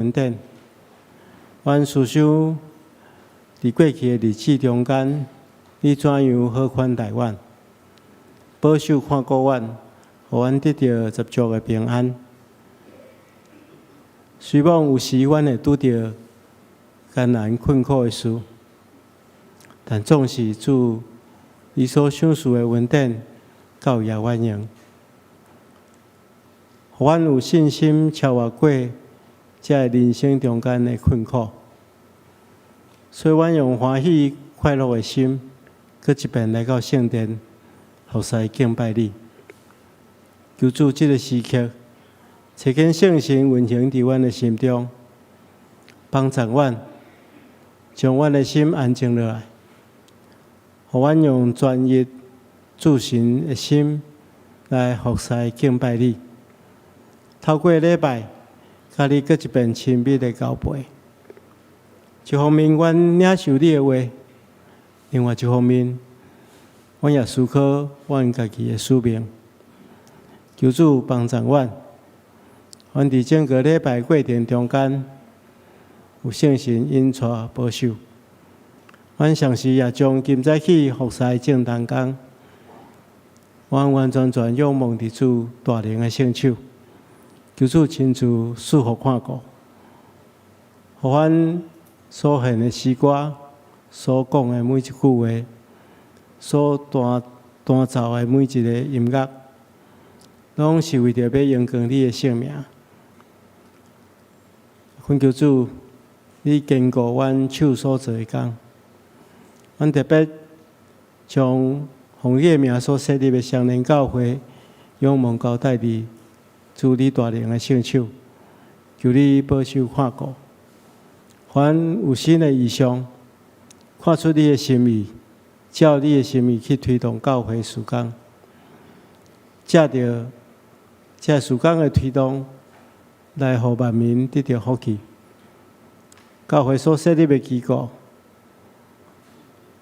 恩典，阮思想佇過去的日子中間，你怎樣好款待阮，保守看顧阮，予阮得著十足的平安。雖罔有時阮會拄著艱難困苦的事，但總是主你所賞賜的恩典夠額阮用，予阮有信心超越過這个人生中間的困苦。所以，阮用歡喜快樂的心，閣一遍來到聖殿，服侍敬拜你。求主這个時刻，差遣聖神運行佇阮的心中，幫助阮，將阮的心安靜落來，予阮用專一注神的心來服侍敬拜你。透過禮拜，佮你閣一遍親密的交陪。一方面，阮領受你的話；另外一方面，阮也思考阮家己的使命。求主幫助阮，阮佇整個禮拜過程中間，有聖神引帶保守。阮同時也將今早起服侍眾同工，完完全全仰望佇主大能的聖手。求主親自賜福看顧，予阮所獻的詩歌、所講的每一句話、所彈彈奏的每一個音樂，攏是為著欲榮光你的聖名。懇求主，你堅固阮手所做的工。阮特別將奉你的名所設立的雙連教會，仰望交代佇主你大能的聖手，求你保守看顧。凡有新的異象，看出你的心意，照你的心意去推動教會事工，藉著這事工的推動，來予萬民得著福氣。教會所設立的機構，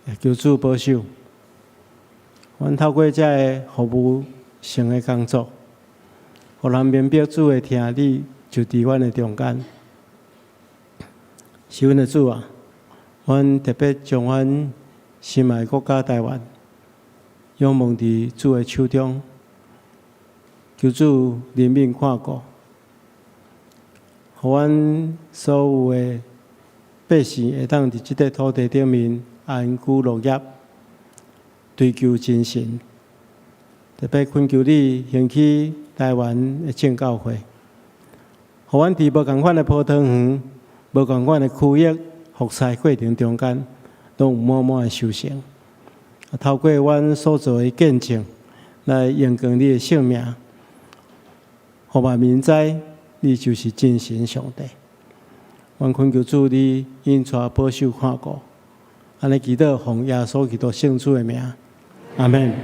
也求主保守。阮透過這个服務性的工作，予人明白主的疼你就佇阮的中間。是阮的主啊，阮特別將阮心愛國家台灣仰望佇主的手中，求主憐憫看顧，予阮所有的百姓會當佇這塊土地頂面安居樂業，追求真神。特別懇求你興起台灣的正教會，予阮佇無仝款的葡萄園、無仝款的區域服侍過程中間，攏有滿滿的收成。透過阮所做的見證，來榮光你的聖名，予萬民知你就是真神上帝。阮懇求主你引帶保守看顧，按呢祈禱奉耶穌基督聖子的名，阿們。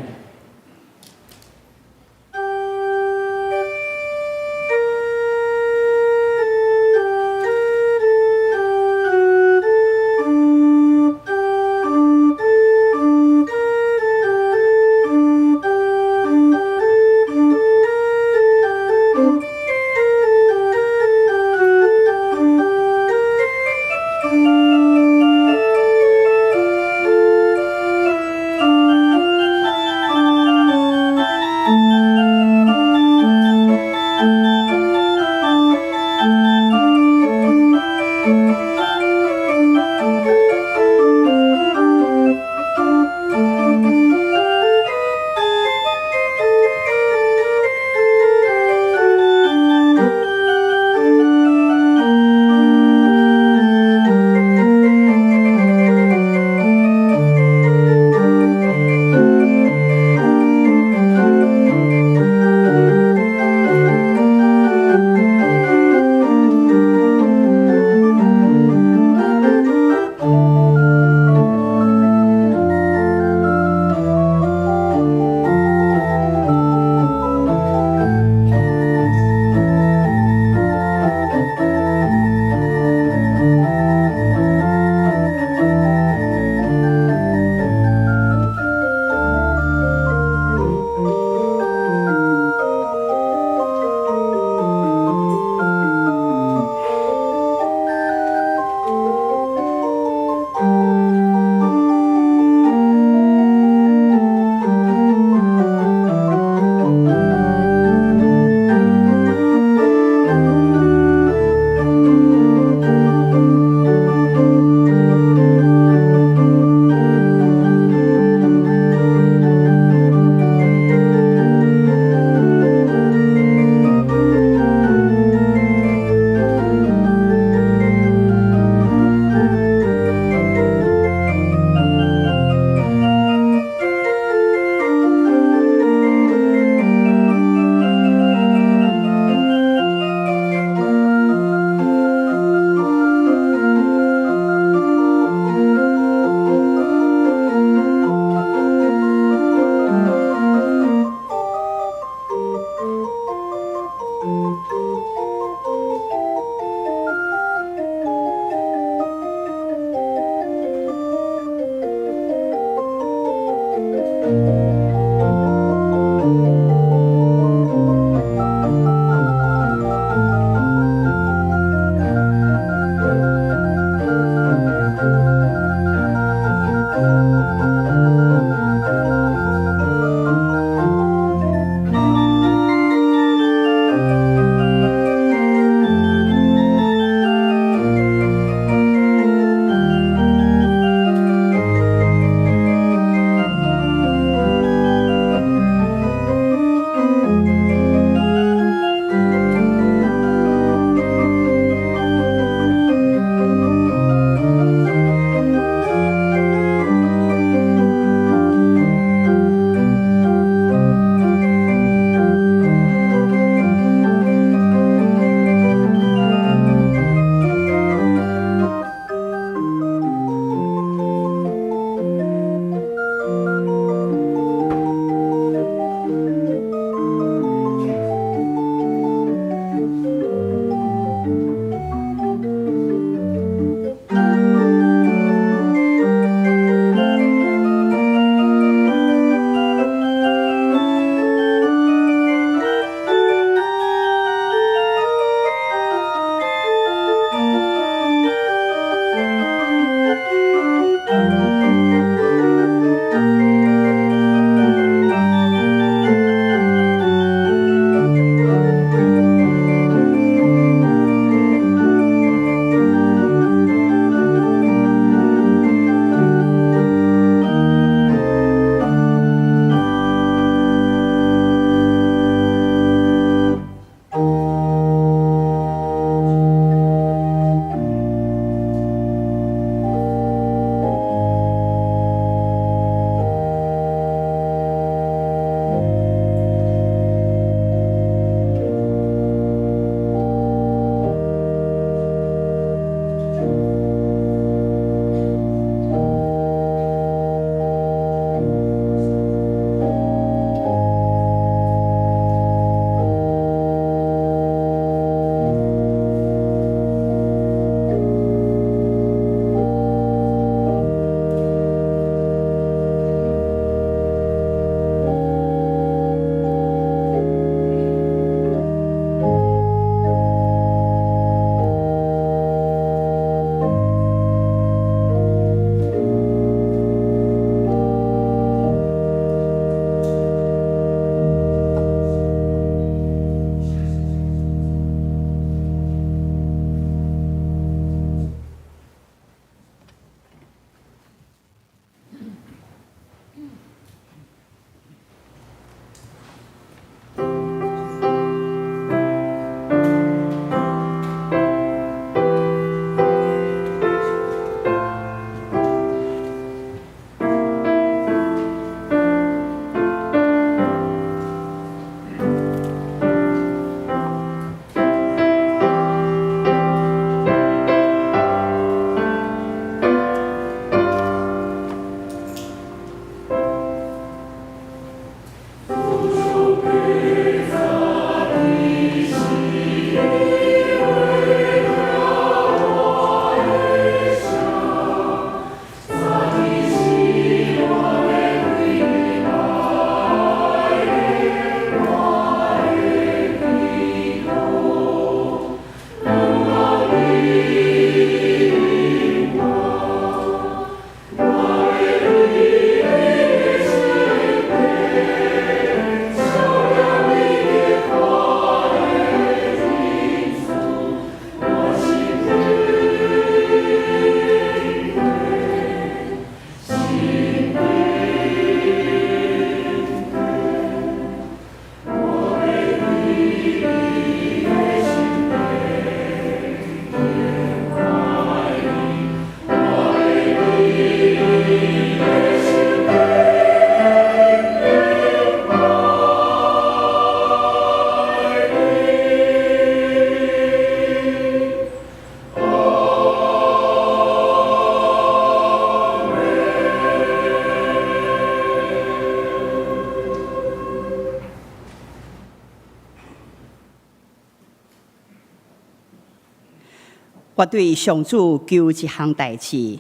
我對上主求一項代誌，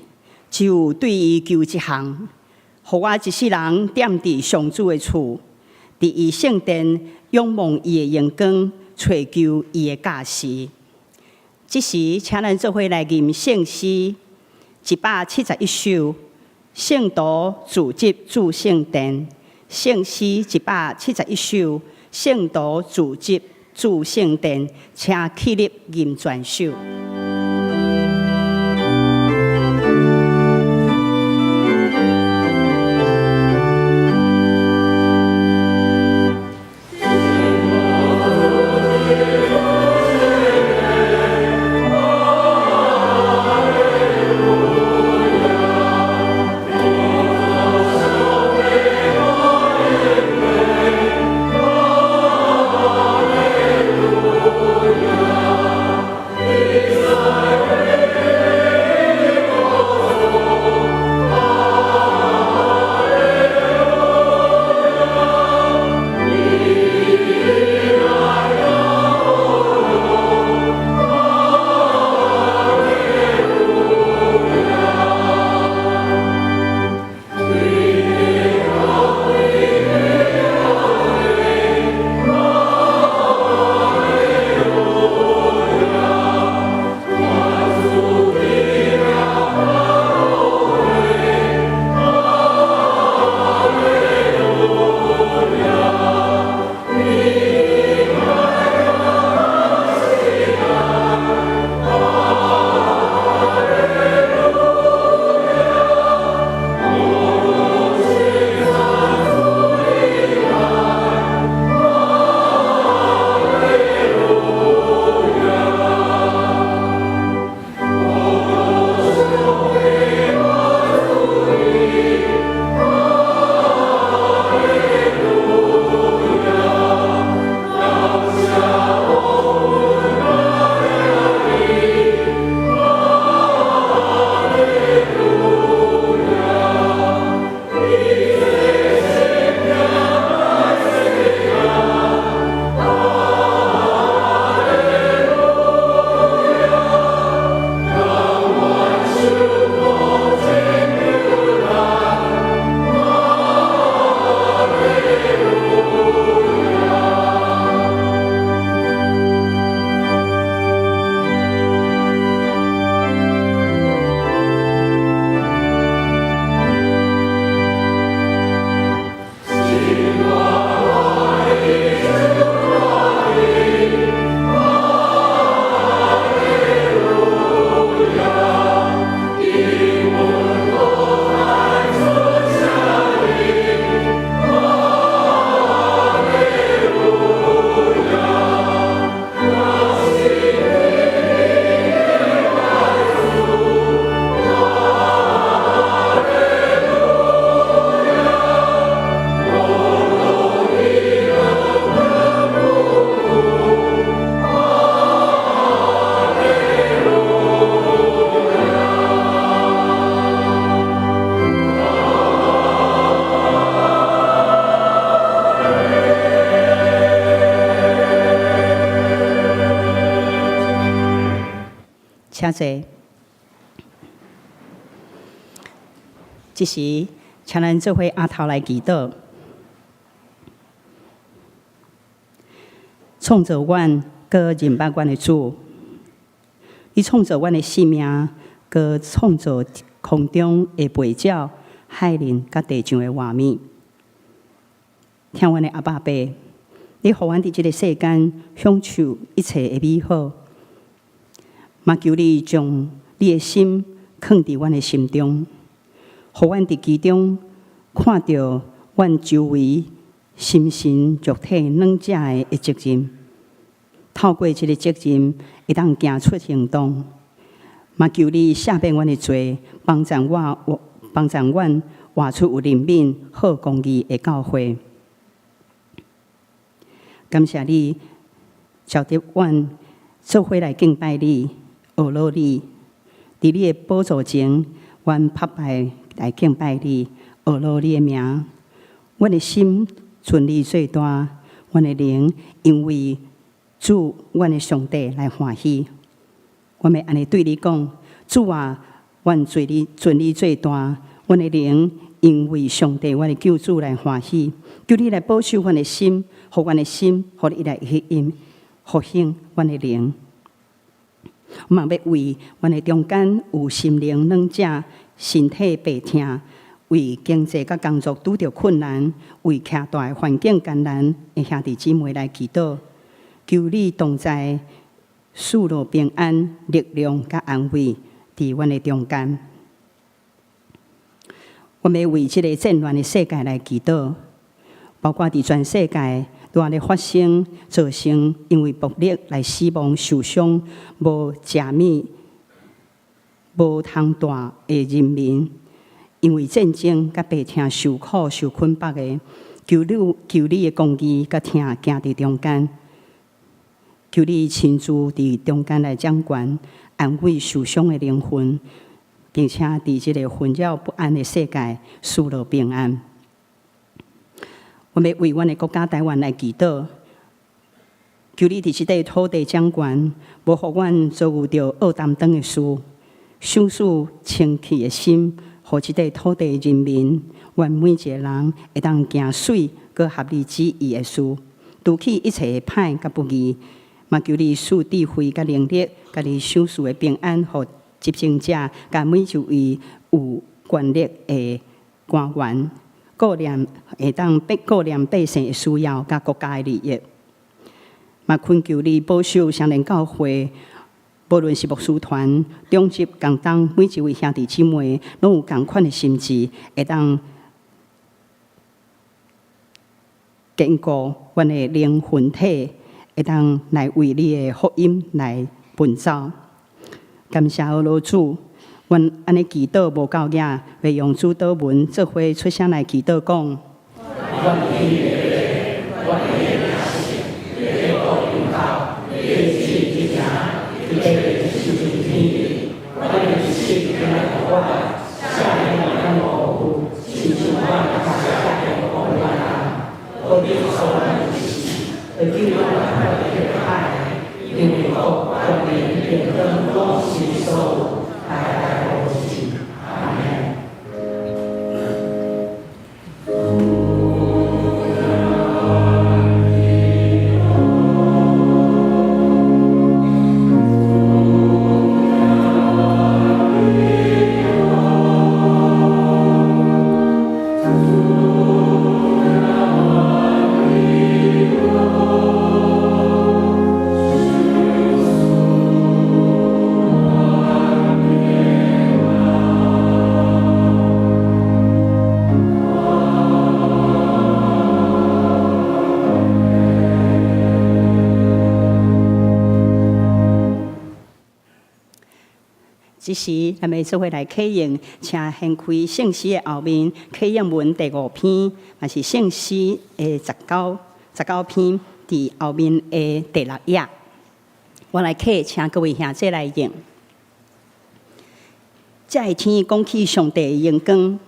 只有對伊求一項，予我一世人踮佇上主的厝，佇伊聖殿仰望伊的榮光，揣求伊的教示。這時，請咱做伙來吟聖詩171首，聖徒聚集主聖殿。聖詩171首，聖徒聚集主聖殿，請起立吟全首。請坐。這時，請咱做伙阿頭來祈禱。創造阮，閣認捌阮的主，你創造阮的性命，閣創造空中的飛鳥、海林佮地上的活物。疼阮的阿爸父，你予阮佇這个世間享受一切的美好，嘛求你將你的心囥佇阮的心中，予阮佇其中看著阮周圍心神肉體兩者的責任，透過這個責任，會當行出行動。嘛求你赦免阮的罪，幫助我，幫助阮活出有憐憫、好公義的教會。感謝你召集阮做伙來敬拜你、學樂你。佇你的寶座前，阮拍敗來敬拜你、學樂你的名。阮的心尊你最大，阮的靈因為主，阮的上帝來歡喜。阮欲按呢對你講，主啊，阮尊你尊你做大，阮的靈因為上帝，阮的救主來歡喜。求你來保守阮的心，予阮的心，予你來吸引復興阮的靈。我嘛欲為阮的中間有心靈軟弱、身體病痛，為經濟佮工作拄著困難，為徛蹛的環境艱難的兄弟姊妹來祈禱，求你同在，賜落平安、力量佮安慰，佇阮的中間。我欲為這個戰亂的世界來祈禱，包括佇全世界蹛咧發生，造成因為暴力來死亡、受傷、無食物、無通蹛的人民，因為戰爭佮病痛受苦、受捆綁的，求你的公義佮疼行佇中間，求你親自佇中間來掌權，安慰受傷的靈魂，並且佇這個紛擾不安的世界賜落平安。阮欲為阮的國家台灣來祈禱，求你佇這塊土地掌權，無予阮遭遇著惡擔當的事，賞賜清氣的心，予這塊土地人民，阮每一個人會當行媠閣合你旨意的事，除去一切的歹佮不義，嘛求你賜智慧佮能力，佮你賞賜的平安，予執政者佮每一位有權力的官員，顧念會當顧念百姓的需要佮國家的利益。嘛懇求你保守雙連教會，無論是牧師團、長執、共同，每一位兄弟姊妹，攏有仝款的心志，會當堅固阮的靈魂體，會當來為你的福音來奔走。感謝阿羅主，阮按呢祈禱無夠額，欲用主禱文做伙出聲來祈禱講。這時，咱欲做伙來啟用，請掀開聖詩的後面，啟應文第五篇，嘛是聖詩的19篇，佇後面的第六頁。我來啟，請各位兄弟來應。這个天講起上帝的榮光，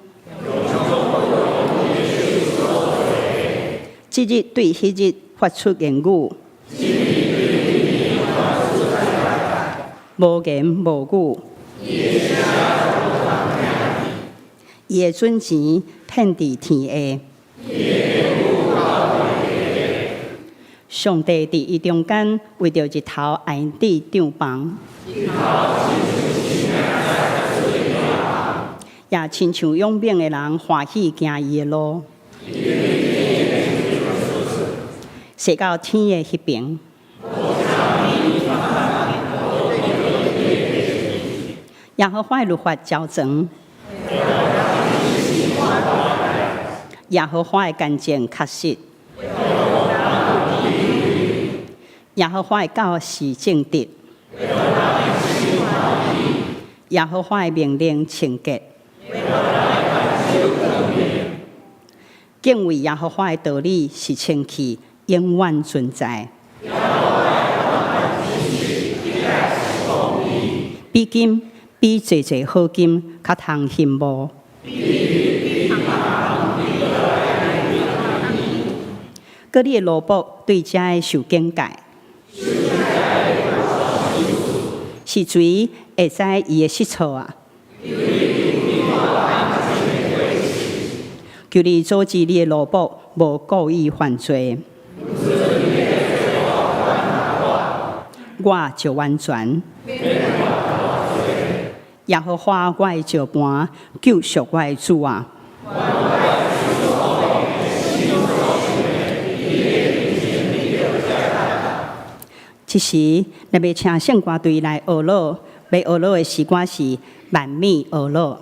這日對彼日發出言語，無言無語。伊的準繩遍佇天下。上帝佇伊中間，為著日頭愛佇帳棚，也親像勇猛的人歡喜行伊的路，踅到天的彼爿。耶和華的律法周全，耶和華的干淨確實，耶和華的教示正直，耶和華的命令清潔。敬畏耶和華的道理是清氣，永遠存在。比金比濟濟好金較通羨慕。閣你的奴僕對這个受警戒，是誰會知伊的失錯啊？求你阻止你的奴僕無故意犯罪，我就完全。耶和華我的石磐，救贖我的主啊！這時，咱欲請聖歌隊來學樂，欲學樂的詩歌是《萬米呵咾》。 萬米呵咾。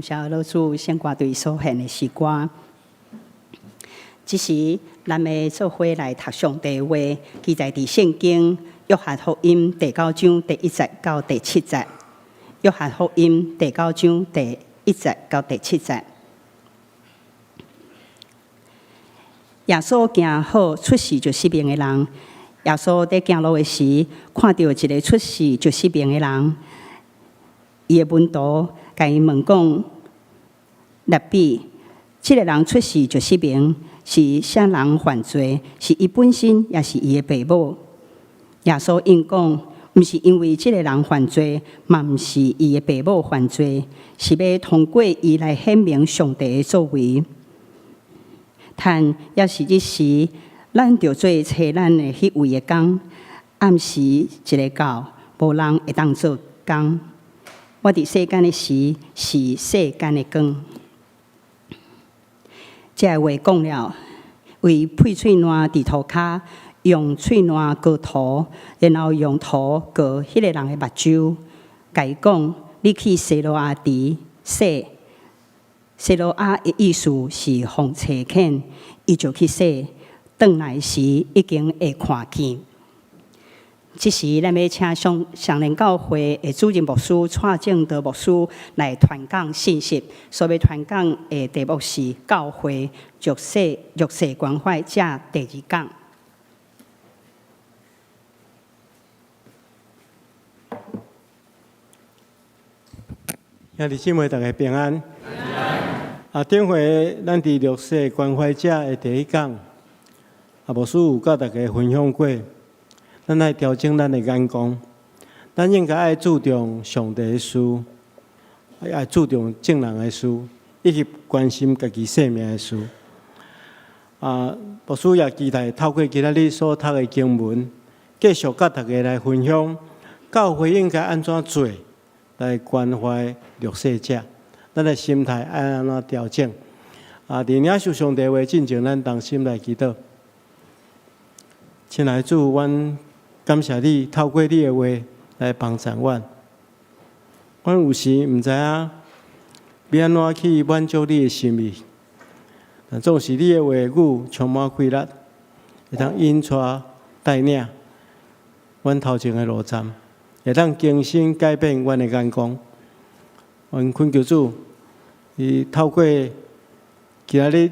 謝老主聖歌隊所獻的詩歌。這時，咱欲做伙來讀上帝話，記載佇聖經約翰福音第九章第一節到第七節。約翰福音第九章第一節到第七節。耶穌行好出世就失明的人。耶穌佇行路的時，看著一个出世就失明的人，伊的門徒共伊問講：辣彼，這个人出世就失明，是啥人犯罪？是伊本身，抑是伊的爸母？耶穌應講：毋是因為這个人犯罪，嘛毋是伊的爸母犯罪，是欲通過伊來顯明上帝的作為。趁猶是日時，咱著做差咱的彼位的工。暗時一下到，無人會當做工。我佇世間的時，是世間的光。這个話講了，為噴喙瀾佇塗跤，用喙瀾膏塗，然後用塗膏彼个人的目睭，共伊講：你去西羅亞池洗。西羅亞的意思是奉差遣，伊就去洗，轉來時已經會看見。這時，咱欲請上雙連教會的主任牧師蔡正德牧師來傳講信息。所欲傳講的題目是教會弱勢弱勢關懷者第二講。兄弟姊妹，大家平安。啊，頂回咱佇弱勢關懷者的第一講，啊，牧師有佮大家分享過，咱愛調整咱的眼光，咱應該愛注重上帝的事，愛注重眾人的事，以及關心家己性命的事。啊，牧師也期待透過今仔日所讀的經文，繼續佮大家來分享，教會應該按怎做來關懷弱勢者，咱的心態愛按怎調整？啊，佇領受上帝話進前，咱同心來祈禱。親愛的主，阮感謝你透過你的話來幫助阮。阮有時毋知影欲按怎去滿足你的心意，但總是你的話語充滿氣力，會當引帶帶領阮頭前的路站，會當更新改變阮的眼光。阮懇求主，伊透過今仔日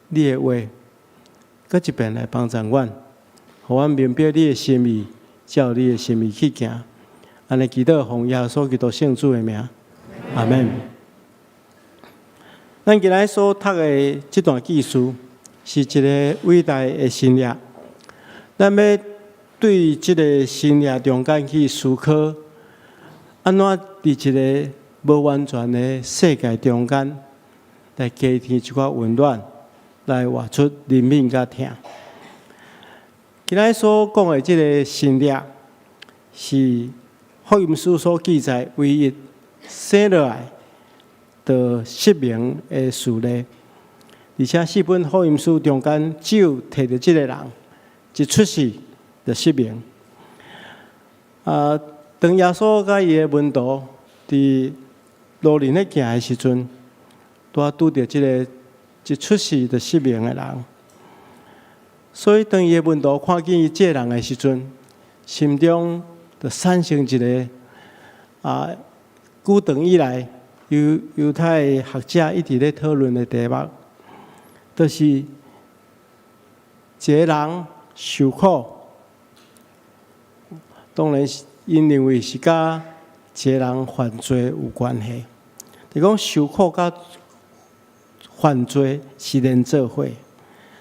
你的話，閣一遍來幫助阮，予阮明白你的心意，照你的心意去行。按呢祈禱，奉耶穌基督聖主的名，阿們。咱今仔日所讀的這段記事，是一个偉大的神蹟。咱欲對這个神蹟中間去思考，按怎佇一个無完全的世界中間，來加添一寡溫暖，來活出憐憫佮疼。今仔日所講的這个神蹟，是福音書所記載唯一生落來就失明的事例，而且四本福音書中間只有提著這个人一出世就失明。啊，當耶穌佮伊的門徒佇路面咧行的時陣，拄仔拄著這个一出世就失明的人。所以當伊的門徒看見伊這个人的時陣，心中就產生一个啊，古長以來猶猶太學者一直咧討論的題目，就是一个人受苦，當然是𪜶認為是佮一个人犯罪有關係。就講受苦佮犯罪是連做伙，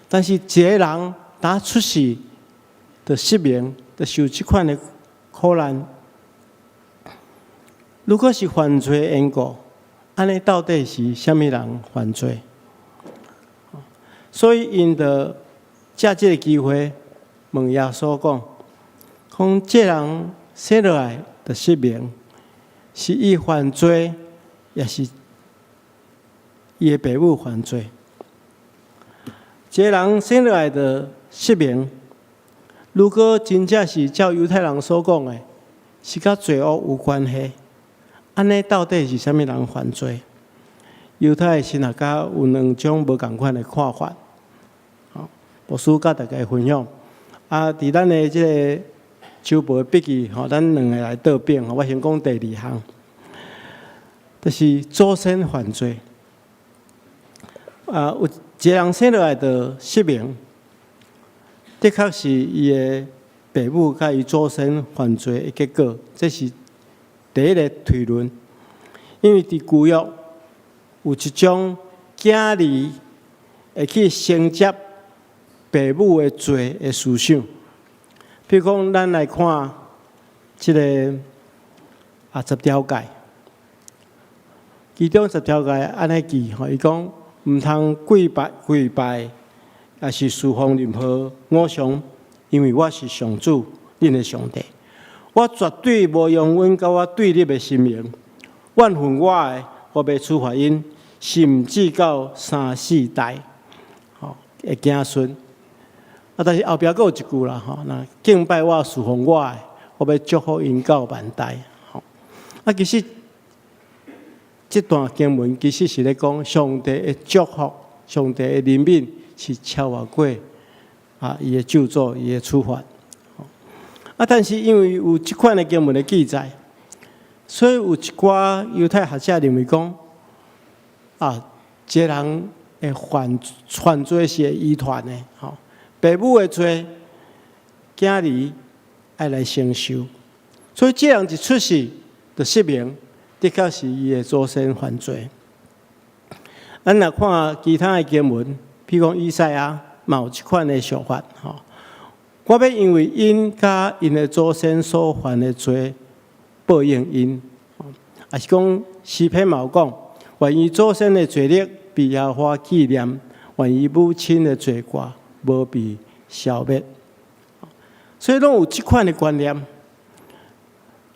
但是一个人打出世就失明，就受這款的苦難。如果是犯罪的緣故，按呢到底是啥物人犯罪？所以𪜶就藉這个機會問耶穌講：講這人生落來就失明，是伊犯罪，抑是伊的爸母犯罪？這个人生落來就失明，如果真正是照猶太人所講的，是佮罪惡有關係，按呢到底是啥物人犯罪？猶太神學家有兩種無仝款的看法。吼，牧師佮大家分享。啊，佇咱的這个周報的筆記，吼，咱兩个來倒轉，我先講第二項，就是祖先犯罪。啊，有一个人生落來就失明，的確是伊的爸母佮伊祖先犯罪的結果，這是第一个推論。因為佇舊約有一種囝兒會去承接爸母的罪的思想。比如講，咱來看這个十條誡，其中十條誡按呢記吼，伊講毋通跪拜跪拜，抑是事奉任何偶像，因為我是上主，恁的上帝。我絕對無容忍佮我對立的神明，怨恨我的，我欲處罰𪜶，甚至到三四代，吼的子孫。啊，但是後壁閣有一句啦，吼，若敬拜我、事奉我的，我欲祝福𪜶到萬代。吼，啊，其實這段經文其實是咧講上帝的祝福、上帝的憐憫是超越過伊的咒詛、伊的處罰。啊，但是因為有這款的經文的記載，所以有一寡猶太學者認為講，啊，這個人會犯罪是會遺傳的，吼。爸母的罪，囝兒愛來承受，所以這人一出世就失明，的確是伊的祖先犯罪。咱若看其他的經文，比如講以賽亞，嘛有這款的想法，吼。我欲因為𪜶佮𪜶的祖先所犯的罪報應𪜶，抑是講詩篇嘛有講，願伊祖先的罪孽被耶和華紀念，願伊母親的罪過無被消滅。所以攏有這款的觀念，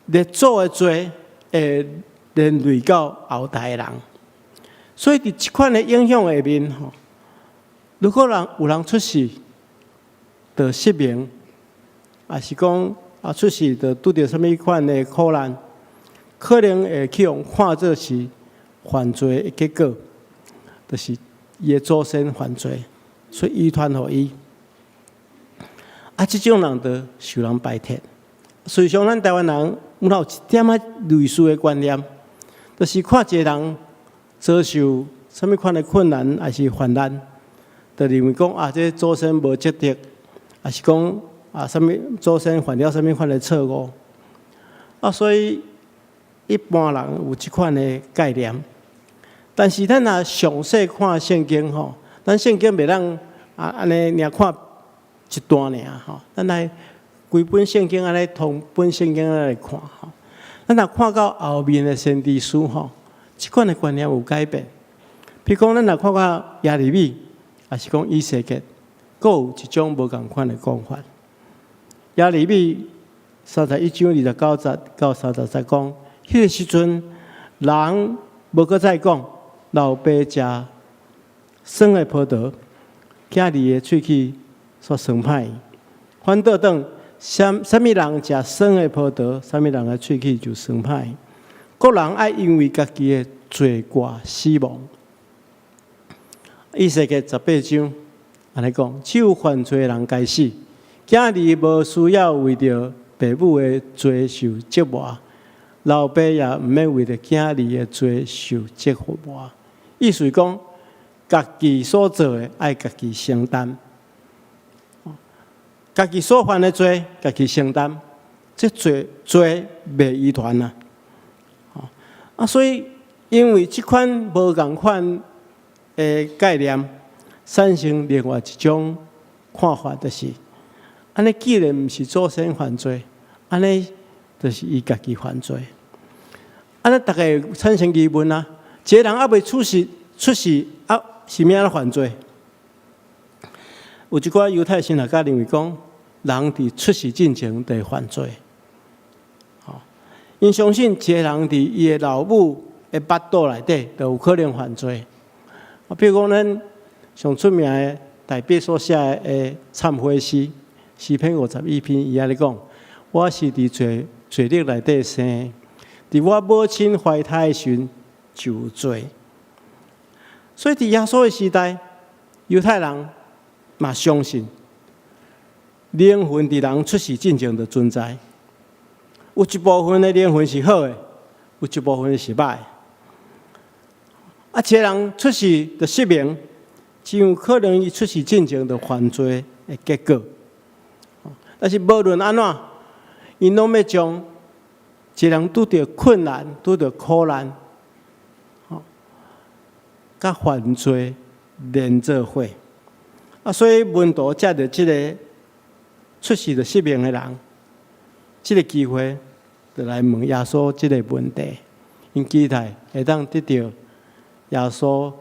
列祖的罪會連累到後代的人。所以佇這款的影響下面，吼，如果人有人出世，就失明，抑是講出世就拄著啥物款的苦難，可能會去予看做是犯罪的結果，就是伊的祖先犯罪，所以遺傳予伊。啊，這種人就受人排斥。事實上，咱台灣人有一點仔類似的觀念，就是看一個人遭受啥物款的困難，抑是患難，就認為講啊，這祖先無積德，抑是講啊，啥物祖先犯了啥物款的錯誤。啊，所以一般人有這款的概念。但是咱若詳細看聖經吼，咱聖經袂當按呢爾看一段爾吼，咱來規本聖經按呢通本聖經按呢來看吼。咱若看到後面的先知書吼，這款的觀念有改變。比如講，咱若看到耶利米，抑是講以西結，閣有一種無仝款的講法。耶利米31章29節到30節講，彼个時陣人無閣再講，老爸食酸的葡萄，囝兒的喙齒煞酸歹。反倒轉，啥物人食酸的葡萄，啥物人的喙齒就酸歹。各人愛因為家己的罪過死亡。以西結18章按呢講，只有犯罪的人該死，囝兒無需要為著爸母的罪受折磨，老爸也毋免為著囝兒的罪受折磨。意思講，家己所做的愛家己承擔，家己所犯的罪，家己承擔，這罪袂遺傳啊！啊，所以因為這款無仝款的概念，產生另外一種看法，就是按呢，既然毋是祖先犯罪，按呢就是伊家己犯罪。按呢，逐家會產生疑問啊：一个人猶未出世啊，是欲按怎犯罪？有一寡猶太神學家認為講，人佇出世進前就會犯罪。吼，𪜶相信一个人佇伊的老母的腹肚內底就有可能犯罪。啊，比如講，咱上出名的大衛所寫的懺悔詩，詩篇51篇，伊按呢講：我是佇罪孽內底生，佇我母親懷胎的時陣就有罪。所以佇耶穌的時代，猶太人嘛相信靈魂佇人出世進前就存在，有一部分的靈魂是好的，有一部分是歹的。啊，一個人出世就失明，真有可能伊出世進前就犯罪的結果。但是無論按怎，𪜶攏欲將一個人拄著困難、拄著苦難，吼，佮犯罪連做伙。啊，所以門徒藉著這个出世就失明的人，這个機會，就來問耶穌這个問題，𪜶期待會當得著耶穌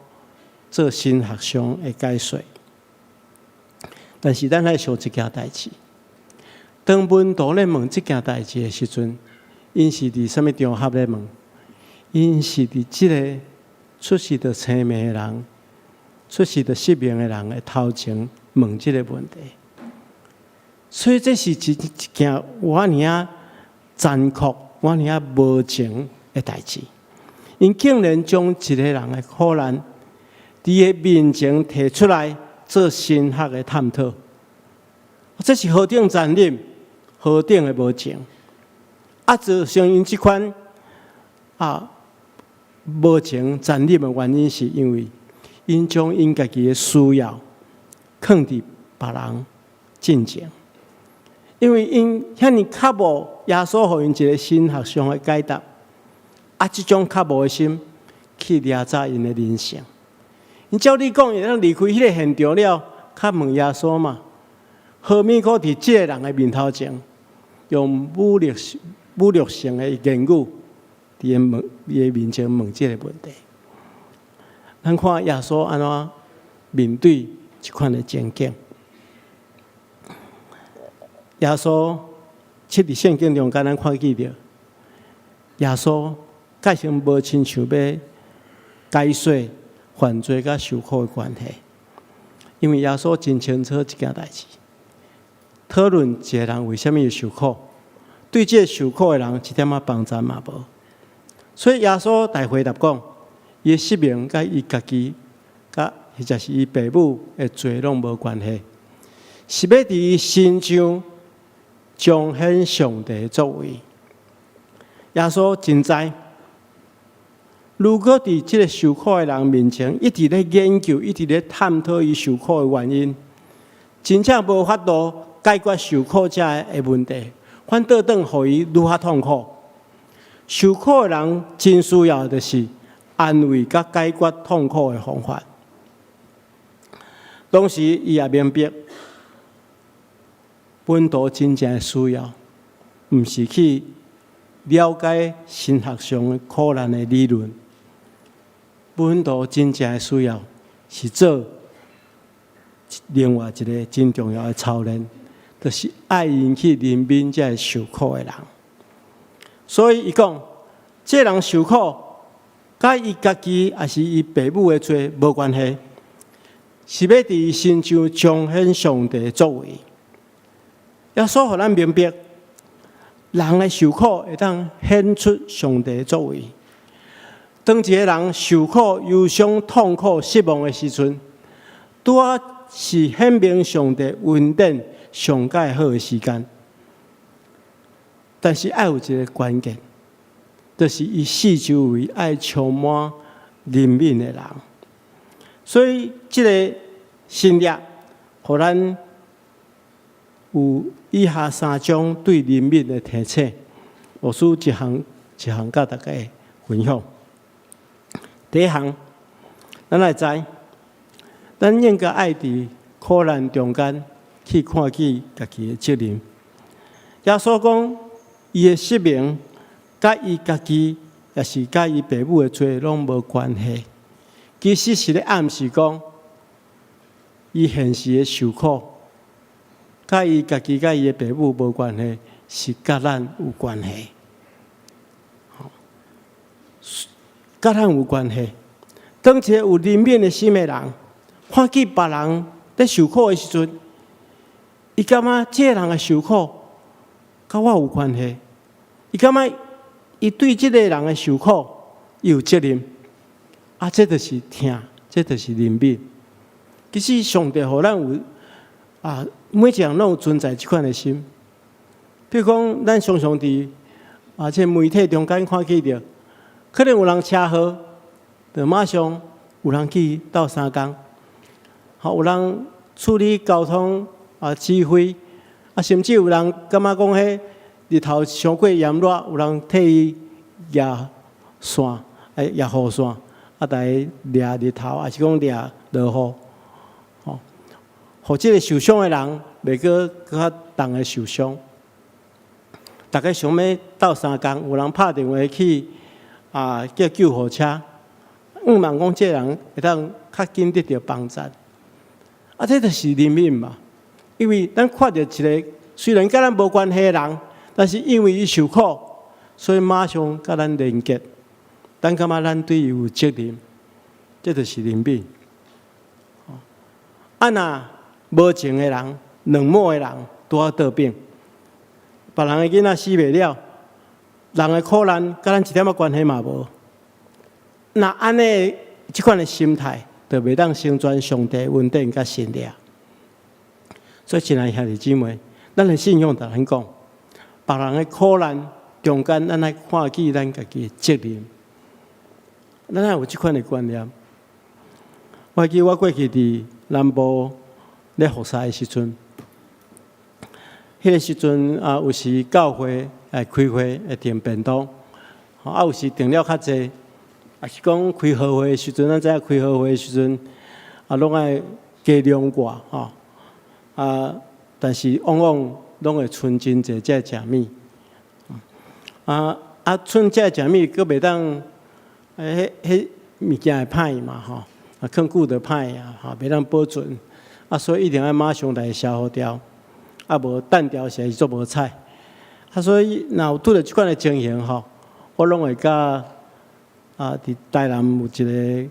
做神學上的解說。但是咱愛想一件代誌，當門徒咧問這件代誌的時陣，𪜶是佇啥物場合咧問？𪜶是佇這个出世就青盲的人、出世就失明的人的頭前問這个問題。所以這是一件偌爾仔殘酷、偌爾仔無情的代誌。𪜶竟然將一个人的苦難，佇伊面前提出來做神學的探討，這是何等殘忍、何等的無情！啊，造成𪜶這款無情殘忍的原因，是因為𪜶將𪜶家己的需要囥佇別人進前，因為𪜶遐爾渴慕耶穌予𪜶一个神學上的解答，啊，這種渴慕的心去掠走𪜶的人性。𪜶照理講，會當離開彼个現場了，較問耶穌嘛？何物閣佇這个人的面頭前，用侮辱性的言語，佇伊面前問這个問題？咱看耶穌按怎面對這款的情景。耶穌佇聖經中間，咱看見著，耶穌蓋先無親像欲解說犯罪佮受苦的關係，因為耶穌真清楚一件代誌，討論一个人為啥物會受苦，對這个受苦的人一點仔幫助嘛無。所以耶穌來回答講，伊的失明佮伊家己，佮或者是伊爸母的罪攏無關係，是欲佇伊身上彰顯上帝的作為。耶穌真知，如果佇這个受苦的人面前，一直咧研究，一直咧探討伊受苦的原因，真正無法度解決受苦者的問題，反倒轉予伊愈較痛苦。受苦的人真需要的就是安慰佮解決痛苦的方法。同時，伊也明白，門徒真正的需要，毋是去了解神學上苦難的理論。門徒真正的需要是做另外一个真重要的操練，就是愛𪜶去憐憫這个受苦的人。所以伊講，這个人受苦，佮伊家己抑是伊爸母的罪無關係，是欲佇伊身上彰顯上帝的作為。耶穌予咱明白，人的受苦會當顯出上帝的作為。當一个人受苦、憂傷、痛苦、失望的時陣，拄仔是顯明上帝恩典上蓋好的時間。但是愛有一个關鍵，就是伊四周圍愛充滿憐憫的人。所以，這个新約，予咱有以下三種對憐憫的提醒，牧師一項一項佮大家分享。第一項，咱來知，咱應該愛佇苦難中間去看見家己的責任。耶穌講，伊的失明，佮伊家己，抑是佮伊爸母的罪攏無關係。其實是咧暗示講，伊現時的受苦，佮伊家己、佮伊的爸母無關係，是佮咱有關係。佮咱有關係。當一个有憐憫的心的人，看見別人咧受苦的時陣，伊感覺這个人的受苦，佮我有關係。伊感覺伊對這个人的受苦，伊有責任。啊，這就是疼，這就是憐憫。其實上帝予咱有啊，每一個人攏有存在這款的心。比如講，咱常常佇啊，這媒體中間看見著，可能有人車禍，就馬上有人去鬥相共，吼，有人處理交通啊指揮，啊，甚至有人感覺講彼日頭傷過炎熱，有人替伊舉傘，欸，舉雨傘，啊，來掠日頭，抑是講掠落雨，吼，予這个受傷的人袂閣閣較重的受傷。逐家想欲鬥相共，有人拍電話去啊，叫救護車，向望講這个人會當較緊得著幫助。啊，這就是憐憫嘛。因為咱看著一个雖然佮咱無關係的人，但是因為伊受苦，所以馬上佮咱連結。咱感覺咱對伊有責任，這就是憐憫。啊，若無情的人、冷漠的人，拄好倒反。別人的囡仔死袂了，人的苦難佮咱一點仔關係嘛無。若按呢，這款的心態，就袂當成全上帝恩典佮神力。所以，親愛兄弟姊妹，咱的信仰共咱講，別人的苦難中間，咱愛看見咱家己的責任。咱愛有這款的觀念。我記我過去佇南部咧服侍的時陣，彼个時陣啊，有時教會來開會會訂便當，啊有時訂了較濟，抑是講開好會的時陣，咱知影開好會的時陣，啊攏愛加量掛吼，啊，但是往往攏會賰真濟這食物，啊啊賰這食物，閣袂當，彼彼物件會歹嘛吼，啊囥久就歹啊，吼袂當保存，啊所以一定愛馬上來消耗掉。啊無等掉實在是足無彩，啊所以若有拄著這款的情形吼，我攏會佮啊佇台南有一个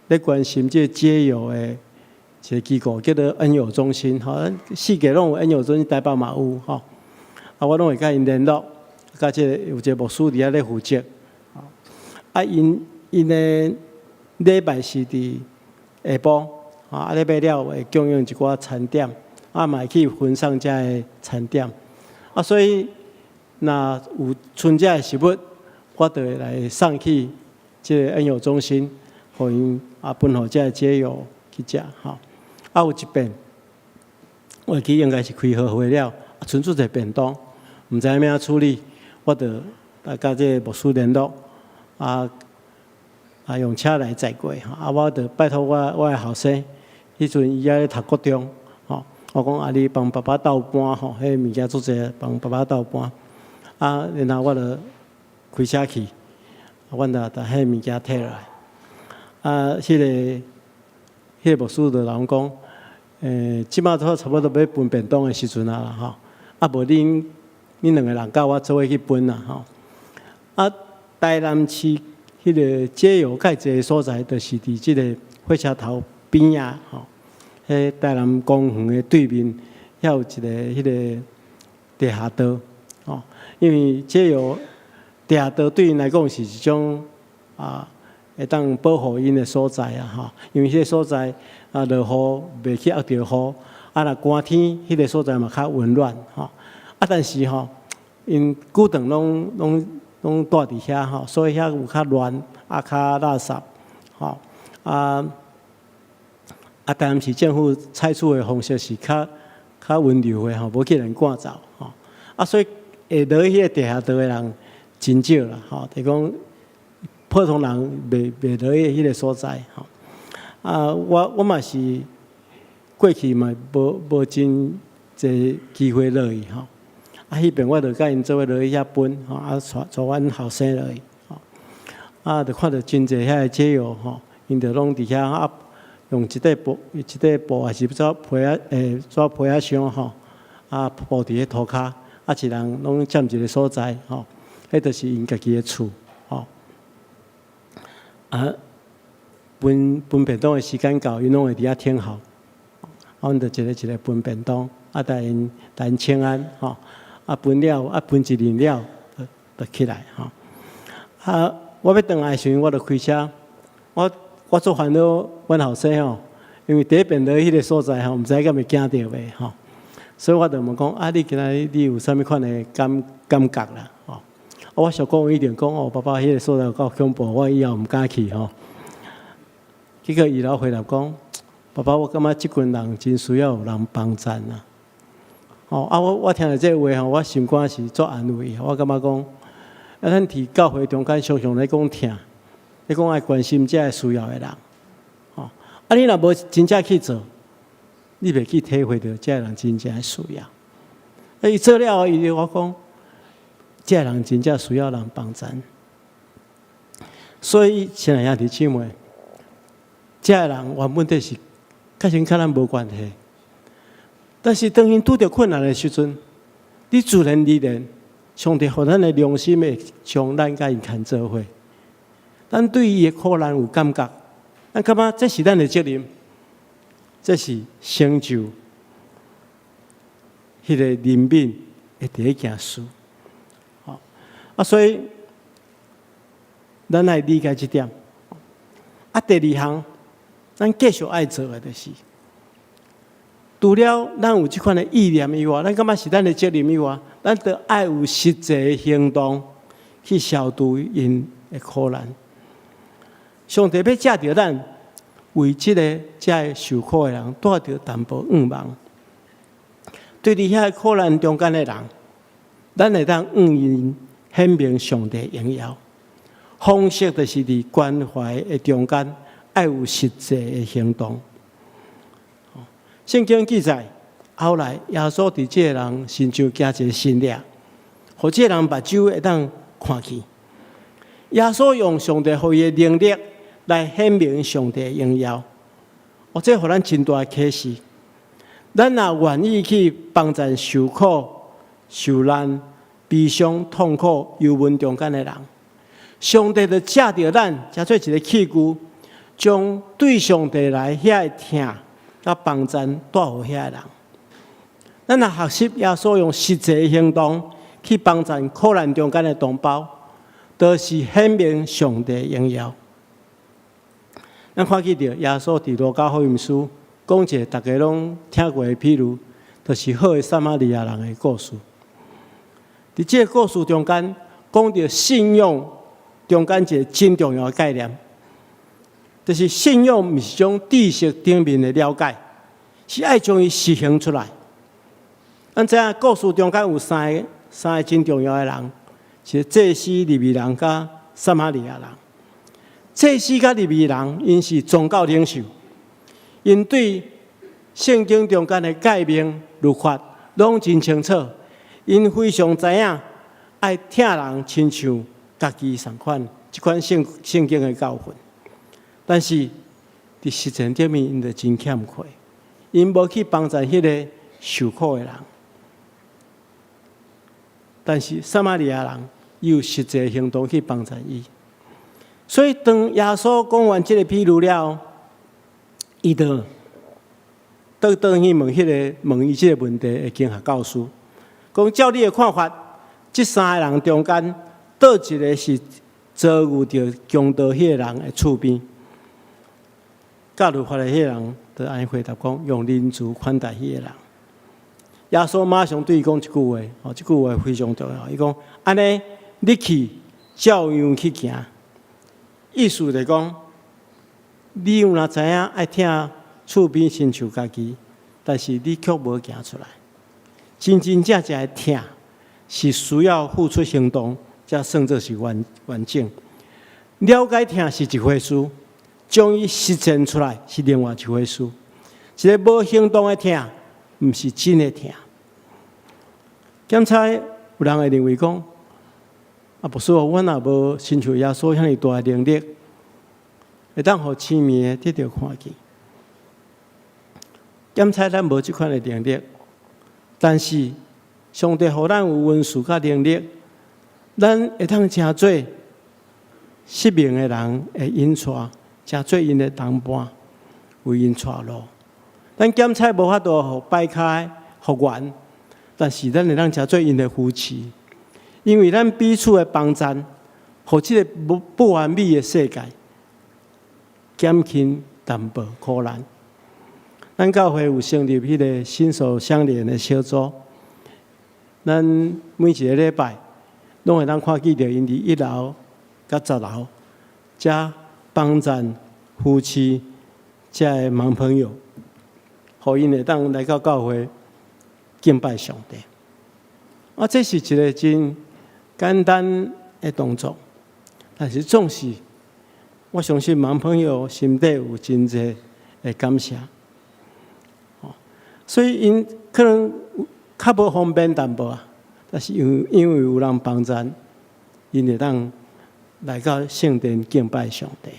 咧關心這個街友的一个機構，叫做恩友中心，吼，四界攏有恩友中心，台北嘛有吼，啊我攏會佮𪜶聯絡，佮這个有一个牧師佇遐咧負責，啊𪜶𪜶的禮拜是佇下晡，啊禮拜了會供應一寡餐點。啊，嘛會去分送遮个餐點，啊，所以若有賰遮个食物，我就會來送去這个恩友中心，予𪜶啊分予遮个街友去食吼。啊，有一遍，我會記應該是開好會了，啊，賰足濟便當，毋知欲按怎處理，我就啊佮這个牧師聯絡，啊啊用車來載過，啊，我就拜託我的後生，彼陣伊猶咧讀國中。我講啊，你幫爸爸鬥搬吼，彼物件足濟，幫爸爸鬥搬。啊，然後我就開車去，阮就共彼物件提落來。啊，彼个牧師就人講，這馬都差不多欲分便當的時陣啊啦吼。啊，無恁兩个人佮我做伙去分啦吼。啊，台南市彼个街友較濟的所在，就是佇這个火車頭邊仔吼。彼台南公園的對面，遐有一个彼个地下道，吼，因為這有地下道對𪜶來講是一種啊，會當保護𪜶的所在啊，吼，因為彼个所在啊，落雨袂去壓著雨，啊，若寒天，彼个所在嘛較溫暖，吼，啊，但是吼，𪜶久長攏蹛佇遐吼，所以遐有較亂，啊，較垃圾，吼，啊。啊，台南市政府採取的方式是較溫柔的吼，無去予人趕走吼。啊，所以會落去彼個地下道的人真少啦，吼，就講普通人袂落去彼个所在吼。啊，我嘛是過去嘛無真濟機會落去吼。啊，彼遍我就佮𪜶做伙落去遐分吼，啊，帶阮後生落去吼。啊，就看著真濟遐个街友吼，𪜶就攏佇遐啊。用一塊布、一塊布，抑是紙皮仔，紙皮仔箱吼，啊鋪佇彼塗跤，啊一人攏佔一个所在吼，彼就是𪜶家己的厝吼。啊，分分便當的時間到，𪜶攏會佇遐等候。啊，阮就一个一个分便當，啊，共𪜶請安吼，啊分了，啊分一輪了，就起來吼。啊，我欲轉來的時陣，我就開車，我。我足煩惱，阮後生吼，因為第一遍落彼个所在吼，毋知敢會驚著袂吼，所以我就問講啊，你今仔日你有啥物款的感覺啦？吼，我小講一定講哦，爸爸彼个所在有夠恐怖，我以後毋敢去吼。結果伊老回答講，爸爸，我感覺這群人真需要有人幫贊啊！哦，啊，我聽著這個話吼，我心肝是足安慰。我感覺講，啊，咱佇教會中間常常咧講疼，咧講愛關心這个需要的人，吼，啊，你若無真正去做，你袂去體會著這个人真正的需要。啊，伊做了後，伊就我講，這个人真正需要人幫贊。所以，親愛兄弟姊妹，這个人原本就是確實佮咱無關係，但是當𪜶拄著困難的時陣，你自然而然，上帝予咱的良心會將咱佮𪜶牽做伙。咱對伊的苦難有感覺，咱感覺這是咱的責任，這是成就彼个憐憫的第一件事。啊，所以咱愛理解這點。啊，第二項，咱繼續愛做的就是，除了咱有這款的意念以外，咱感覺是咱的責任以外，咱著愛有實際的行動去消除𪜶的苦難。上帝欲藉著咱為這个遮个受苦的人帶著淡薄向望。對佇遐苦難中間的人，咱會當向𪜶顯明上帝榮耀。方式就是佇關懷的中間，愛有實際的行動。聖經記載，後來耶穌佇這个人身上行一个神跡，予這个人目睭會當看見。耶穌用上帝予伊的能力來顯明上帝的榮耀。哦，這予咱真大的啟示。咱若願意去幫助受苦、受難、悲傷、痛苦、憂悶中間的人，上帝就藉著咱，成做一个器具，將對上帝來遐个疼佮幫贊帶予遐个人。咱若學習耶穌用實際行動去幫贊苦難中間的同胞，就是顯明上帝榮耀。咱看見著耶穌佇路加福音書講一個大家攏聽過的譬喻，就是好的撒瑪利亞人的故事。佇這个故事中間，講著信仰中間一个真重要的概念，就是信仰毋是種知識頂面的了解，是愛將伊實行出來。咱知影故事中間有三個真重要的人，是祭司、利未人佮撒瑪利亞人。祭司佮利未人，𪜶是宗教領袖，𪜶對聖經中間的誡命律法攏真清楚，𪜶非常知影愛疼人親像家己仝款，這款聖經的教訓。但是佇實踐頂面，𪜶就真欠缺，𪜶無去幫助彼个受苦的人。但是撒瑪利亞人有實際行動去幫助伊。所以當耶穌講完這个譬喻了，伊就倒轉去問伊這个問題的經學教師，講照你的看法，這三个人中間，佗一个是遭遇著強盜彼个人的厝邊？教律法的彼个人就按呢回答講，用仁慈款待彼個人。耶穌馬上對伊講一句話，哦，這句話非常重要。伊講：按呢，你去照樣去行。意思就講，你有若知影愛疼厝邊親像家己，但是你卻無行出來。真真正正的疼，是需要付出行動，才算做是完整。了解疼是一回事，將伊實踐出來是另外一回事。一个無行動的疼，毋是真的疼。檢查有人會認為講，啊，牧師，阮也無親像耶穌遐爾大的能力，會當予痴盲的得著看見。檢查咱無這款的能力，但是上帝予咱有恩賜佮能力，咱會當成做失明的人的引帶，成做𪜶的同伴，為𪜶帶路。咱檢查無法度予跛跤復原，但是咱會當成做𪜶的扶持，因為咱彼此的幫贊，予這个不完美的世界，減輕淡薄苦難。咱教會有成立彼个心手相連的小組，咱每一个禮拜攏會當看見著𪜶佇1樓佮10樓，遮幫贊扶持遮个盲朋友，予𪜶會當來到教會敬拜上帝。啊，這是一个真簡單的動作，但是總是我相信盲朋友心底有真濟的感謝。所以𪜶可能較無方便淡薄啊，但是因為有人幫贊，𪜶會當來到聖殿敬拜上帝。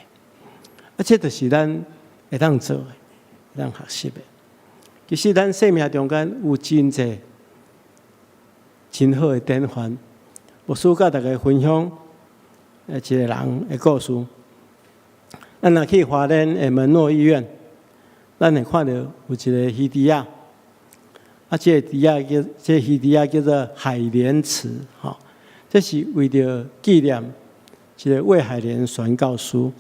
啊，這就是咱會當做的，會當學習的。其實咱生命中間有真濟真好的典範，牧師佮大家分享一個人的故事。咱若去花蓮的門諾醫院，咱會看著有一个魚池仔，啊，這個魚池仔叫做海蓮池，吼，這是為著紀念一个魏海蓮宣教師。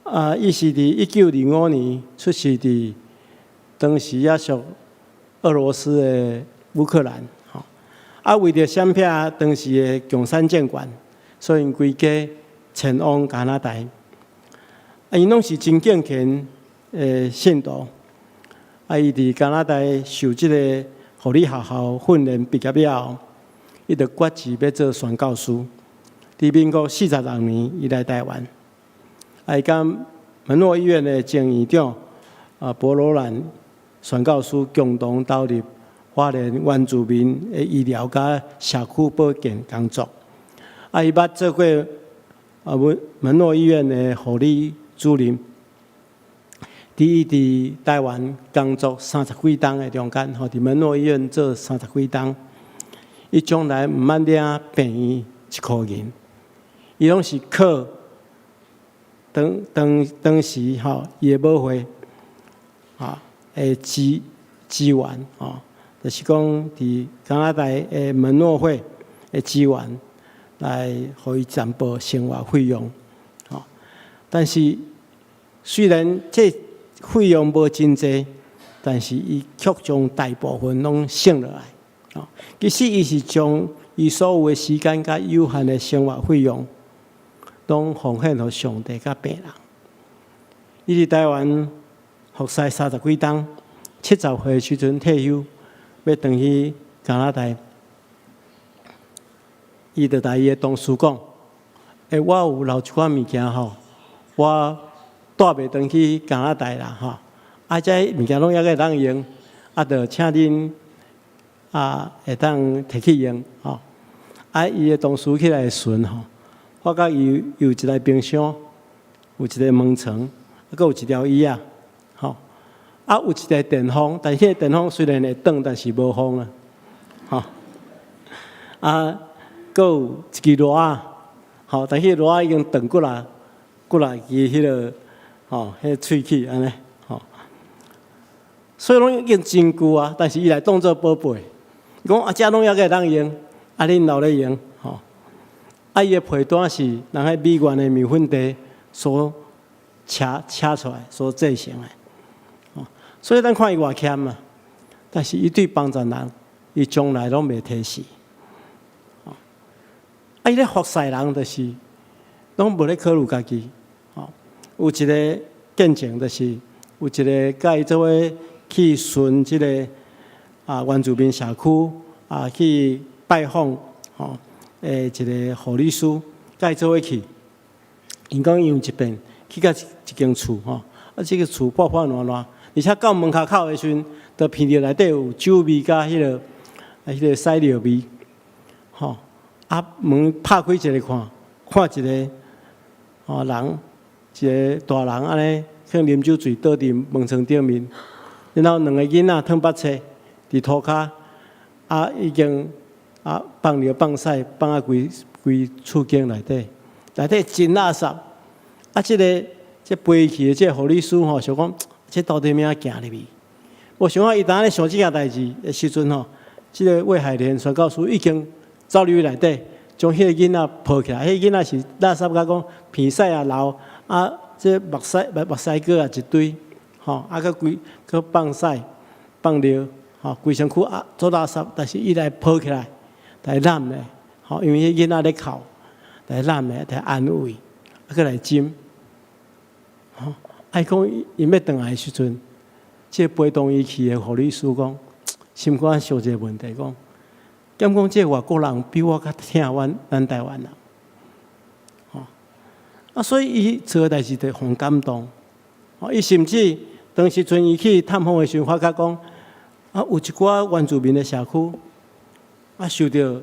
啊，伊是佇1905年出世佇當時猶屬俄羅斯的烏克蘭，吼。啊，為著閃避當時的共產政權，所以𪜶規家遷往加拿大。啊，𪜶攏是真敬虔的信徒。啊，伊佇加拿大受這个護理學校訓練畢業了後，伊就決志欲做宣教師。佇民國46年，伊來台灣。啊，伊佮門諾醫院的前院長啊，博羅蘭宣教師共同投入花蓮原住民的醫療佮社區保健工作。啊，伊捌做過啊門諾醫院的護理主任。佇伊佇台灣工作三十幾冬的中間，吼，佇門諾醫院做三十幾冬，伊從來毋捌領病院一箍銀，伊攏是靠當時吼伊的母會啊的資源吼，就是講佇加拿大的門諾會的資源來予伊全部生活費用，吼。但是雖然這費用無真濟，但是伊卻將大部分攏省落來。哦，其實伊是將伊所有的時間佮有限的生活費用，攏奉獻予上帝佮病人。伊佇台灣服侍三十幾冬，70歲的時陣退休，欲轉去加拿大。伊就共伊的同事講：“欸，我有留一寡物件吼，我帶袂轉去加拿大啦吼，啊，這物件攏猶閣會當用，啊，就請恁啊會當提去用吼。”啊，伊的同事起來巡吼，發覺伊有一台冰箱，有一个門床，啊，閣有一條椅仔，吼，啊，有一台電風，但是彼个電風雖然會轉，但是無風啊，吼，啊，閣有一支鑼仔，吼，但彼个鑼仔已經斷幾若幾若支彼个，吼，彼个喙齒按呢，吼，所以攏已經真舊啊，但是伊來當做寶貝，伊講啊，這攏猶閣會當用，啊，恁留咧用，吼，啊，伊的被單是人彼美元的麵粉袋所車車出來，所製成的，吼，所以咱看伊偌儉啊，但是伊對幫助人，伊從來攏袂推辭。啊，伊咧服侍人，就是攏無咧考慮家己，吼。有一个見證，就是有一个佮伊做伙去巡這个啊原住民社區啊去拜訪吼，的一个護理師，佮伊做伙去。𪜶講𪜶有一遍去到一間厝吼，啊，這个厝破破爛爛，而且到門跤口的時陣，就聞著內底有酒味佮彼個屎尿味，吼。啊，門拍開一个看，看一个吼人，一个大人按呢，去啉酒醉倒佇門床頂面，然後兩个囡仔褪腹冊佇塗跤，啊，已經啊放尿放屎放啊規規厝間內底，內底真垃圾。啊，這个這陪去的這個護理師吼，想講這到底欲按怎行入去？無想到伊當咧想這件代誌的時陣吼，這个魏海蓮宣教師已經走入去內底，將彼个囡仔抱起來。彼个囡仔是垃圾甲講鼻屎也流，啊這目屎目目屎膏啊一堆，吼，啊，閣規閣放屎放尿，吼，規身軀啊做垃圾，但是伊來抱起來，來攬咧，吼，因為彼囡仔咧哭，來攬咧，來安慰，啊，閣來斟，吼，啊，伊講𪜶欲轉來的時陣，這個陪同伊去的護理師講，心肝想一個問題，講，敢講這個外國人比我較疼阮咱台灣人，吼，啊，所以伊做的代誌就予人感動，吼，伊甚至當時陣伊去探訪的時陣，發覺講，啊，有一寡原住民的社區，啊，受著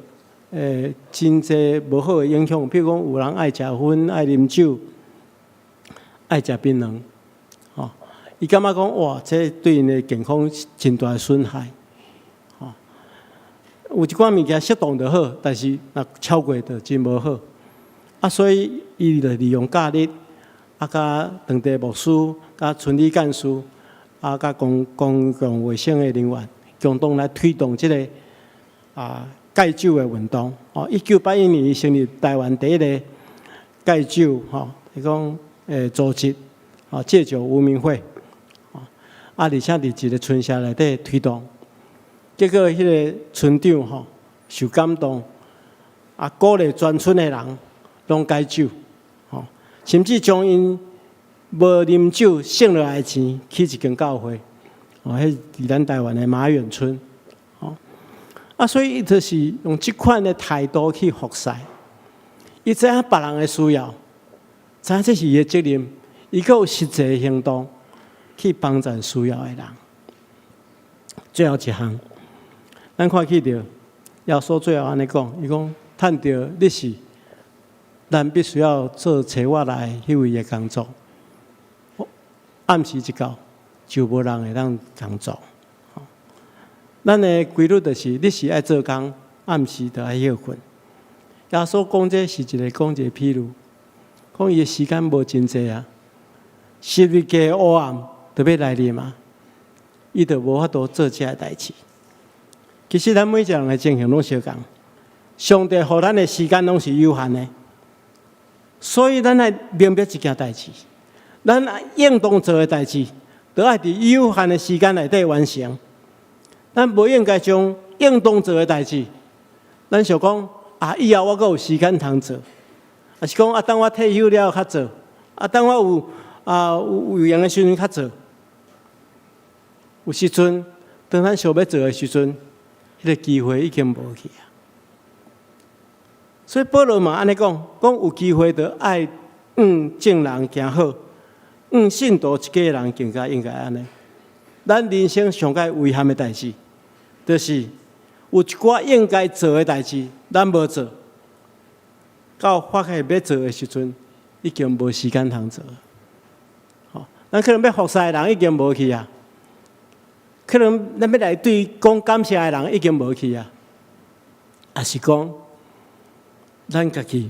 真濟無好的影響，比如講有人愛食薰、愛啉酒、愛食檳榔，吼，伊感覺講哇，這對𪜶的健康真大的損害，吼。有一寡物件適當就好，但是若超過就真無好。啊，所以伊就利用假日，啊，佮當地牧師、佮村里幹事，啊，佮公共衛生的人員，共同來推動這个戒酒的運動。哦，1981年，伊成立台灣第一个戒酒吼，伊講組織，哦，戒酒無名會，啊，而且佇一个村社內底推動，結果彼个村長吼受感動，啊，鼓勵全村的人攏戒酒，吼，甚至將𪜶無啉酒省落來的錢起一間教會，哦，彼佇咱台灣的馬遠村，吼，啊，所以伊就是用這款的態度去服侍，伊知影別人的需要，知影這是伊的責任，伊閣有實際行動去幫助需要的人。最後一項，咱看起著耶穌最後按呢講，伊講趁著日時，咱必須要做差我來彼位的工作。暗時一到，就無人會當工作。咱的規律就是，日時愛做工，暗時就愛歇睏。耶穌講這是一个講一个譬喻，講伊的時間無真濟啊，十字架的黑暗就欲來臨啊，伊就無法度做這个代誌。其實咱每一个人的情形攏相仝，上帝予咱的時間攏是有限的，所以咱愛明白一件代誌，咱應當做的代誌，都愛佇有限的時間內底完成。咱無應該將應當做的代誌，咱想講啊，以後我閣有時間通做，抑是講啊，等我退休了較做，啊，等我有閒的時陣較做。有時陣，當咱想欲做的時陣，彼个機會已經無去啊。所以保羅嘛按呢講，講有機會就愛向眾人行好，向信徒一家人更加應該按呢。咱人生上蓋遺憾的代誌，就是有一寡應該做的代誌，咱無做，到發現欲做的時陣，已經無時間通做。吼，咱可能欲服侍的人已經無去啊，可能咱欲來對講感謝的人已經無去啊，抑是講咱家己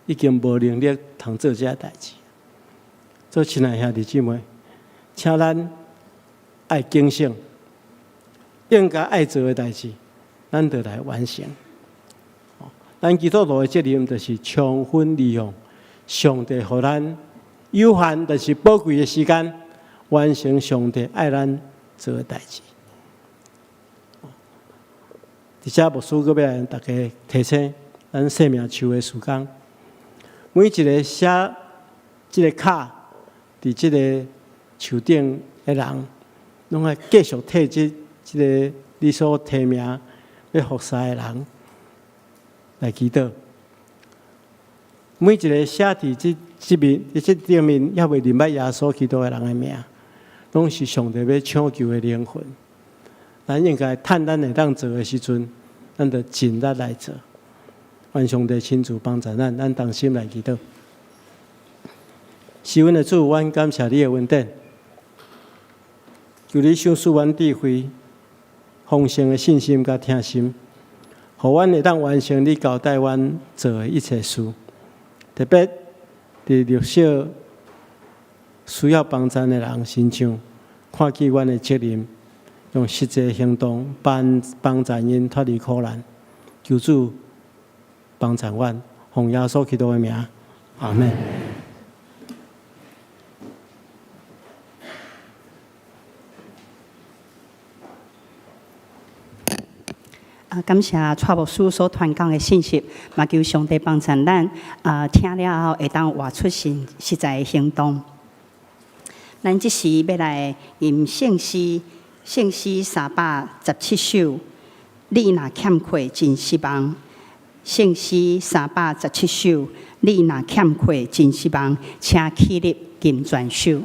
已經無能力通做這个代誌。所以親愛兄弟姊妹，請咱愛警醒，應該愛做的代誌，咱就來完成。咱基督徒的責任就是充分利用上帝予咱有限但是寶貴的時間，完成上帝愛咱做的代誌。佇遮牧師閣欲來逐家提醒咱生命樹的事工，每一个寫這个卡佇這个樹頂的人，攏愛繼續替這个你所提名欲服侍的人來祈禱。每一个寫佇這面、這頂面猶未認捌耶穌基督的人的名，攏是上帝欲搶救的靈魂。咱應該趁咱會當做的時陣，咱就盡力來做。願上帝親自幫助咱，咱同心來祈禱。是阮的主，阮感謝你的恩典，求你賞賜阮智慧、豐盛的信心佮疼心，予阮會當完成你交代阮做的一切事。特別佇弱小需要幫助的人身上，看見阮的責任，用實際行動幫助𪜶脫離苦難。求主幫助阮，奉耶穌基督的名，阿門。啊，感謝蔡牧師所傳講的信息，嘛求上帝幫助咱啊，聽了後會當活出實實在的行動。咱這時欲來吟聖詩，聖詩317首。你若欠缺真失望。聖詩317首，你若欠缺真失望，請起立吟全首。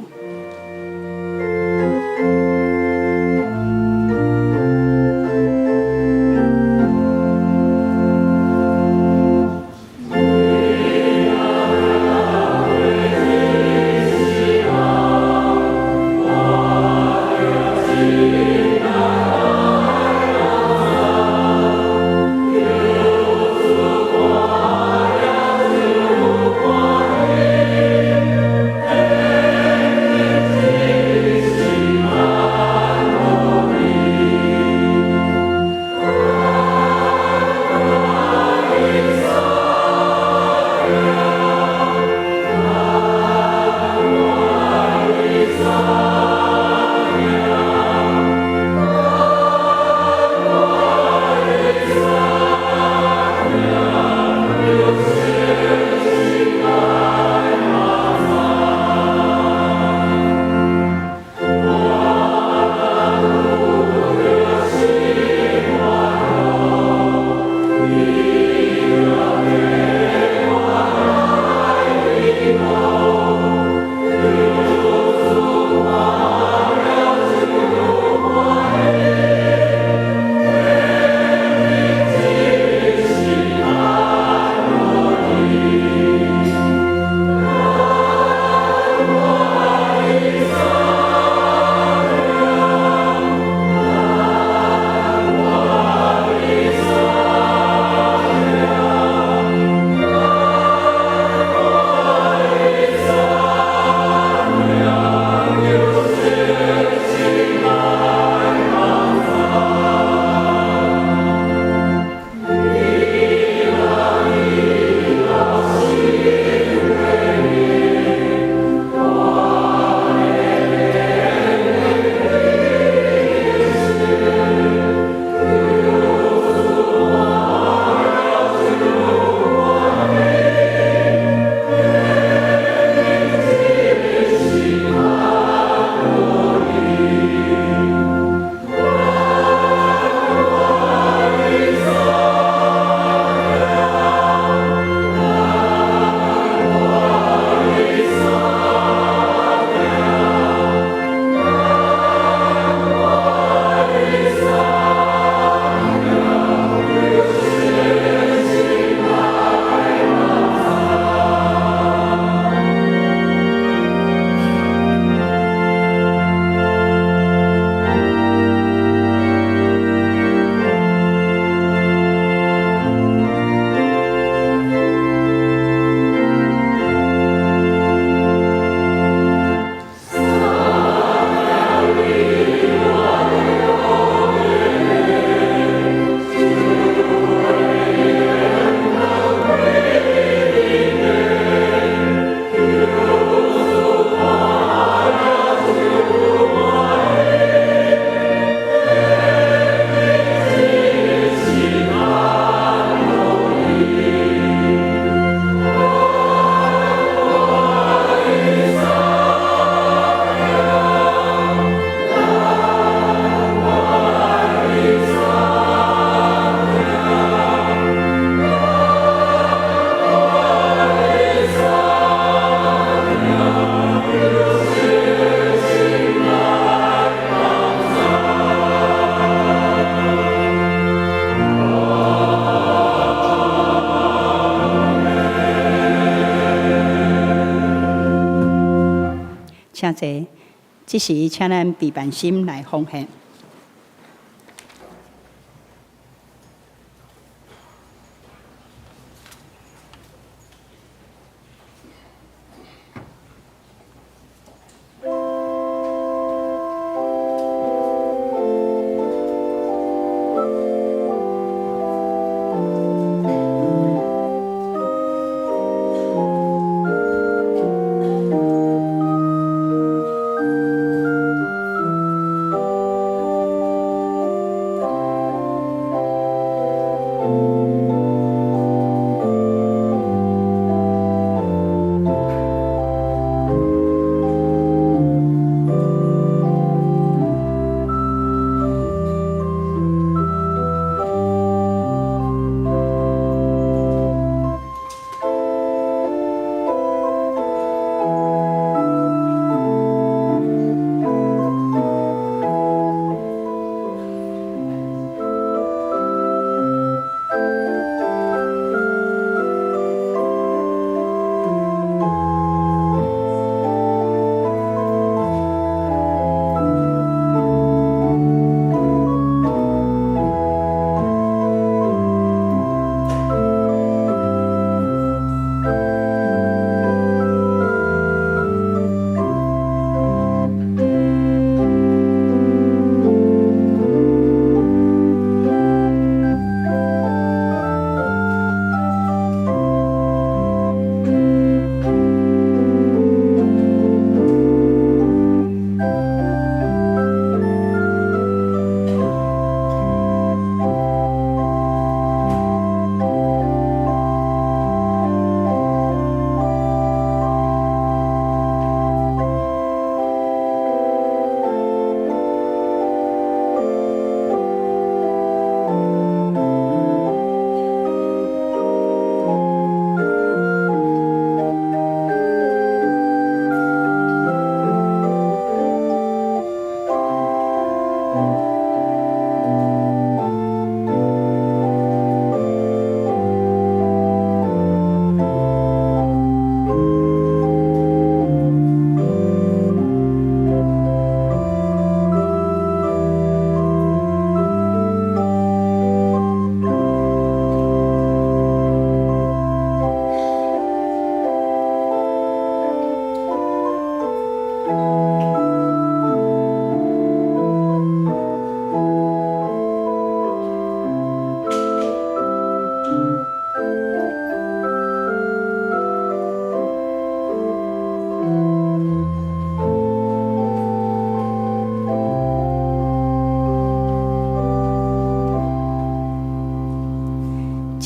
請坐，這時請咱閉萬心來奉獻。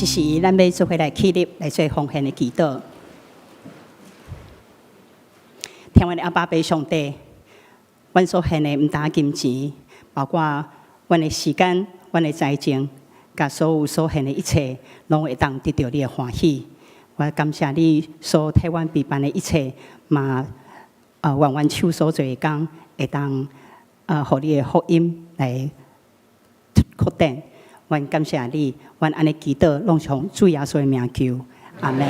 這時咱欲做伙來起立來做奉獻的祈禱。天阮的阿爸父上帝，阮所獻的毋但金錢，包括阮的時間、阮的才情，佮所有所獻的一切，攏會當得著你的歡喜。我感謝你所替阮備辦的一切，嘛願阮手所做的工，會當予你的福音來擴展。阮感謝你，阮按呢祈禱，攏奉主耶穌的名求，阿們。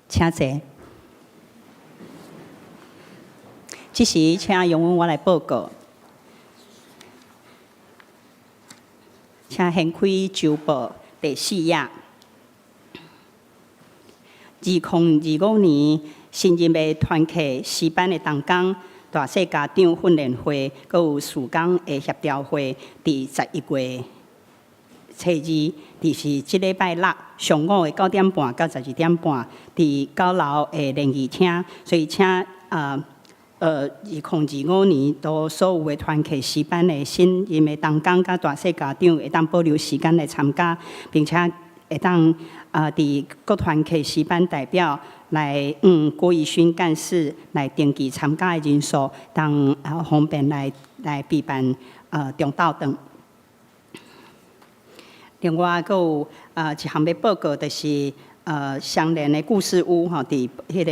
請坐。這時，請容許我來報告。請掀開週報第四頁。2025年新任的團契詩班的同工、大細家長訓練會，閣有事工的協調會，佇11月初二，就是這禮拜六上午的9點半到12點半，佇九樓的聯誼廳。所以請2025年都所有的團契詩班的新任的同工佮大細家長會當保留時間來參加，並且會當佇各團契詩班代表來郭怡勳幹事來登記參加的人數，當方便來備辦中晝頓。另外，閣有一項欲報告，就是雙連的故事屋吼，佇彼个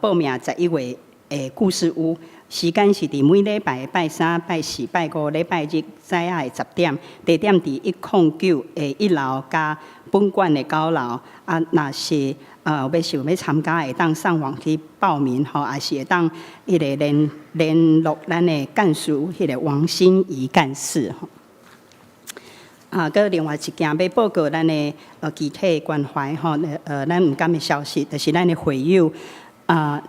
報名11月的故事屋，時間是佇每禮拜的拜三、拜四、拜五、禮拜日早仔的10點，地點佇109的一樓佮本館的九樓。啊，若是欲想欲參加，會當上網去報名吼，抑是會當彼个聯絡咱的幹事，彼个王心怡幹事吼。啊，閣另外一件欲報告咱的具體關懷吼，咱毋甘的消息，就是咱的會友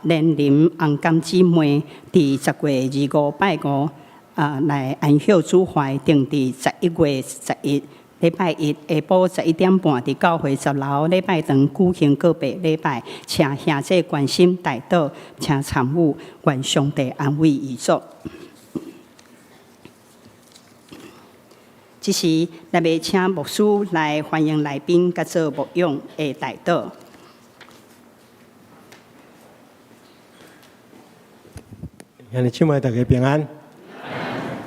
連林紅甘姊妹，佇10月25拜五來安息主懷，定佇11月11禮拜一下晡11點半，佇教會十樓禮拜堂舉行告別禮拜，請兄弟關心代禱，請參與，願上帝安慰遺族。這時，咱欲請牧師來歡迎來賓，佮做牧養的代禱。兄弟姊妹，大家平安。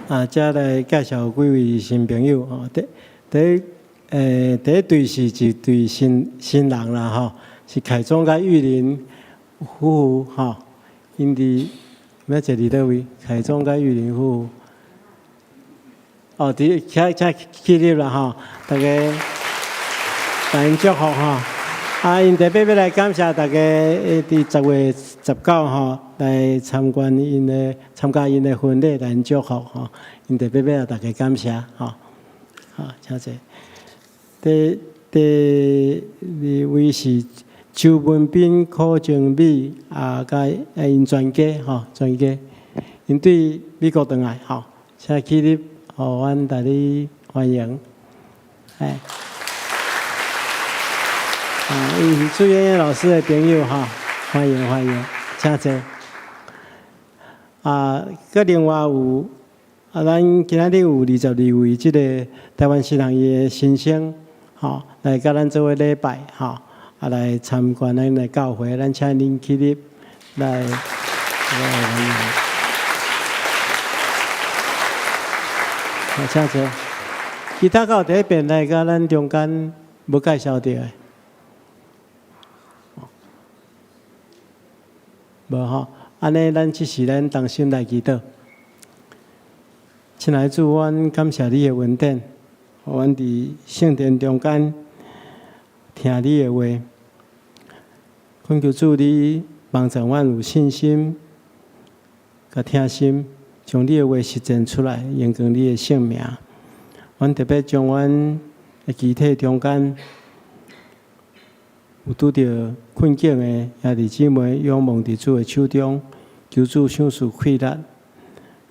啊，這來介紹幾位新朋友吼。第一對是一對新人啦吼，是凱忠佮玉林夫婦吼。𪜶佇欲坐佇佗位？凱忠佮玉林夫婦。哦，佇請請起立啦吼，大家來𪜶祝福吼。啊，𪜶特別欲來感謝大家，佇10月19吼來參觀𪜶的參加𪜶的婚禮，來祝福吼。𪜶特別欲來大家感謝吼。好，請坐。第二位是周文彬、柯靜美啊，佮𪜶全家吼，全家，𪜶對美國轉來吼，請起立。予阮帶你歡迎，哎，啊，伊是朱妍妍老師的朋友哈，歡迎歡迎，請坐。啊，閣另外有啊，咱今仔日有22位這個台灣新人伊的新生，吼，來佮咱做伙禮拜，吼，啊來參觀咱的教會，咱請恁起立來來歡迎。請坐。其他閣有佇彼邊來佮咱中間無介紹著的，無吼。按呢，咱這時咱同心來祈禱。親愛主，阮感謝你的恩典，予阮佇聖殿中間聽你的話。懇求主你幫助阮有信心、佮疼心，將你的話實踐出來，榮光你的聖名。阮特別將阮的肢體中間有拄著困境的兄弟姊妹，仰望佇主的手中，求主賞賜氣力；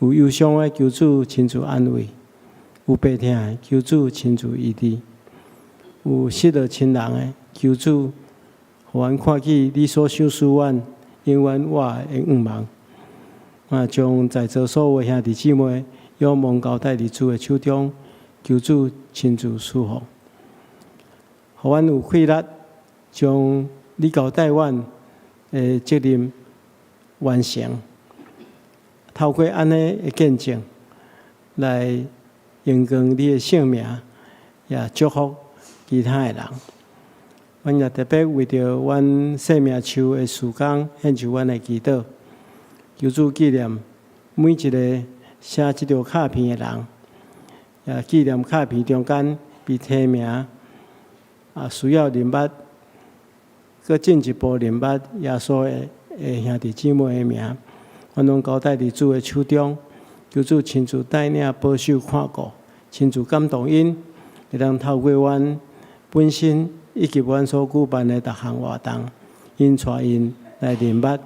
有憂傷的，求主親自安慰；有病痛的，求主親自醫治；有失落親人的，求主予阮看見你所賞賜阮永遠活的願望。啊，將在座所有兄弟姊妹仰望交代佇主的手中，求主親自賜福，予阮有氣力，將你交代阮的責任完成。透過按呢的見證，來榮光你的聖名，也祝福其他的人。阮也特別為著阮生命樹的事工獻上阮的祈禱，求主紀念每一个寫這張卡片的人，也紀念卡片中間被提名啊需要認捌，閣進一步認捌耶穌的兄弟姊妹的名，阮攏交代佇主的手中，求主親自帶領、保守、看顧，親自感動𪜶，會當透過阮本身以及阮所舉辦的逐項活動，𪜶帶𪜶來認捌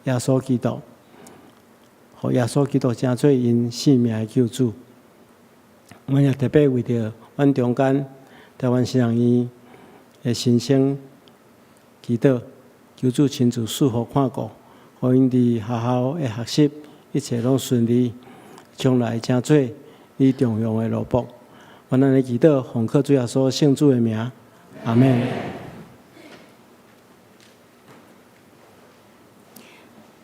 耶穌基督，予耶穌基督成做𪜶性命的救主。阮也特別為著阮中間台灣神學院的新生祈禱，求主親自賜福看顧，予𪜶佇學校的學習一切攏順利，將來成做你重用的奴僕。阮按呢祈禱，奉靠主耶穌聖子的名，阿們。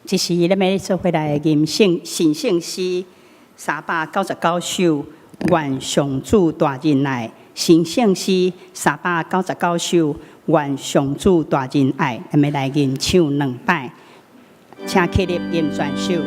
這時，咱欲做伙來吟聖神聖詩399首，願上主大仁愛。神聖詩399首，願上主大仁愛。咱欲來吟唱兩擺，請起立吟全首。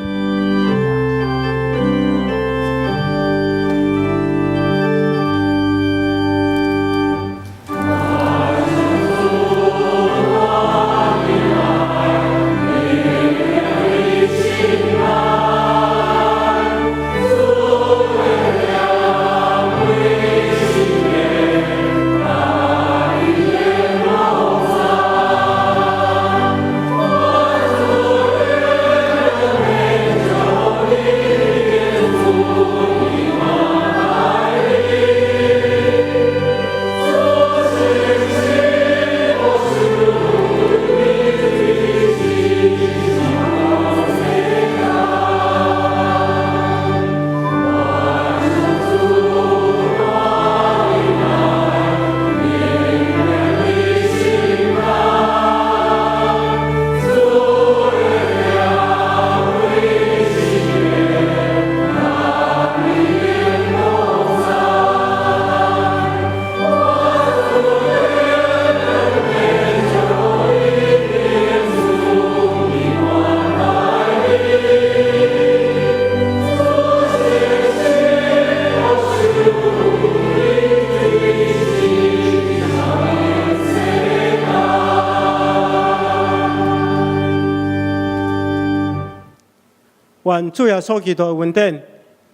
願主耶穌基督的恩典，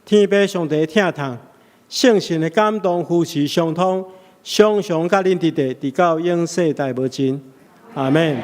天父上帝的疼痛，聖神的感動、扶持、相通，常常佮恁佇佇，直到永世代無盡。阿們。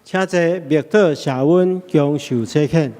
請坐，默禱、謝恩，共受差遣。